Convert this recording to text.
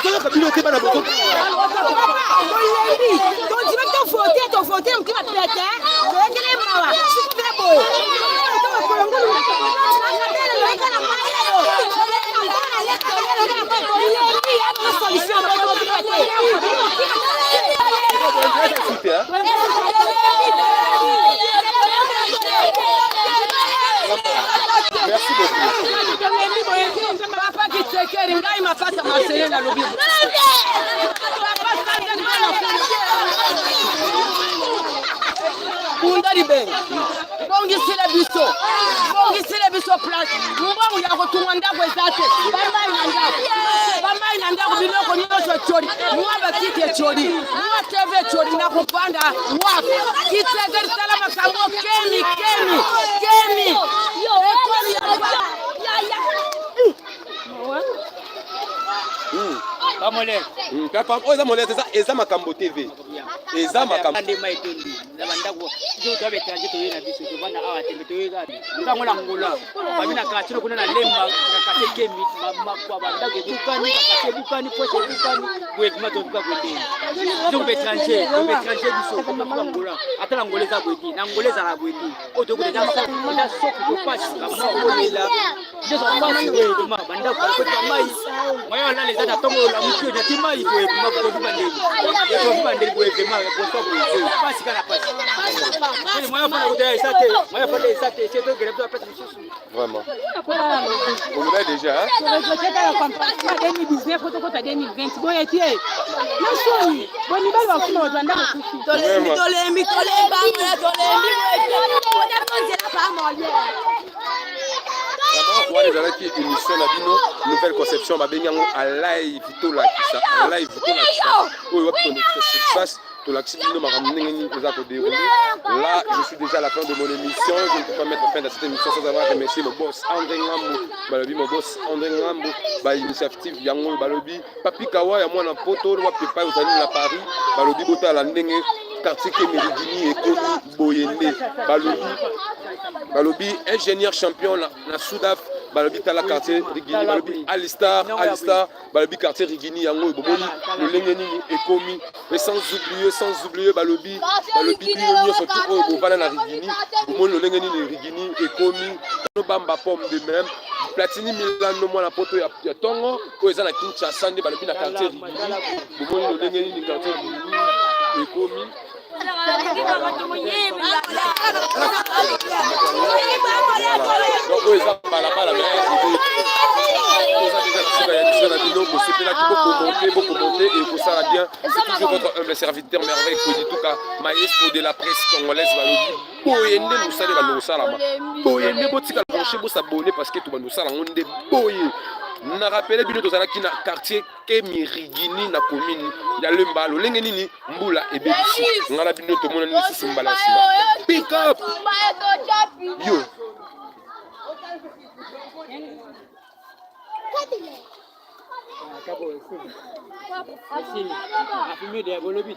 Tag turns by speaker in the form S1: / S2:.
S1: Nazoyoka bino te bana bozo.
S2: Tolembi, tondima tovote, tovote motema pete, toyokeli mawa, soki mpe boye
S1: Merci beaucoup.
S2: Papa Kitsekeri, ngai mapasa Marcelin nalobi. Papa Sanza Bunda libenga. Bongisela biso. Bongisela biso place. Mbongo ya kotunga ndako eza te. Bamai na ndako. Bamai na ndako biloko nyonso etioli. Mwa bakiti etioli. Mwa TV etioli na kovanda wapi? Kitsekeri tala makambo kemi kemi kemi. Ekomi ya
S1: Oyo eza molete, eza makambo TV, eza makambo
S3: nde mai etondi na bandako. Biso toya baétranger, toye na biso tovanda awa tembe toyeka ntango na Ngola babi na quartier kuna na Lemba na quartier Kemi makwa bandako ebukani, baquartier ebukani, poche ebukani boye kuma totuka boye ndenge biso baétranger, baétranger biso toka Ngola. Ata na Ngola eza boye te, na Ngola ezalaka boye te. Oyo tokuta eza soki topasi bamokolela nyonso pasi boye vraiment bandako bakota mai moya olala eza na ntongo olamuki oyo nati mai boye vraiment bokoki bandeli ekoki bandeli boye vraiment bosa boye pasi kaka pasi moya fana kotaya eza te, moya fana eza te se tokende biso apesi mosusu.
S1: Vraiment. Oloba déjà, hein?
S4: Toregretter kaka comparativement 2019 po tokota 2020 boye te na soni boye mibali bakufima bato bandako kufi.
S2: Tolembi, tolembi, tolembi, tolembi. Nzela pa Molière.
S1: Vraiment, wana ezalaki émission na bino Nouvelle Conception, babengi yango Alive Tolakisa. Alive Tolakisa oyo wapi tolekisa sur place, tolakisi bino makambo ndenge nini eza kodérouler. Là, je suis déjà à la fin de mon émission. Je ne peux pas mettre fin à cette émission sans avoir remercié mon boss André Ngambo. Balobi mon boss André Ngambo, bainitiative yango. Balobi Papi Kawa ya mwana poto wapi epai ozali na Paris. Balobi botala ndenge quartier Kemeridini ekomi boye nde. Balobi ingénieur champion na Sudaf. Balobi tala quartier Rigini. Balobi Alistar, Alistar. Balobi quartier Rigini yango bomoni lolenge nini ekomi. Et sans oublier, sans oublier, balobi bino nyonso tu oyo bovanda na Rigini, bomoni lolenge nini Rigini ekomi. Bamba pomme de même Platini Milano mwana poto ya ntongo oyo eza na Kinshasa nde. Balobi na quartier Rigini, bomoni lolenge nini quartier Rigini ekomi. Donc oyo eza balabala, mais toza déjà na suka ya émission na bino. Bosepelaki, bokomonte, bokomonte ekosala bien. C'est toujours votre humble serviteur Merveille Kodituka, maestro de la presse congolaise. Balobi boye nde mosala ebanda kosalama boye nde. Botika branché, bosabonner, parce que tobanda kosala yango nde boye. Na rappeler bino, tozalaki na quartier Kemirigini na commune ya Lemba. Lolenge nini mbula ebebisi. Ngai na bino tomonani lisusu mbala ya nsima. Pick up yo.
S3: Esili afimi de bolobi.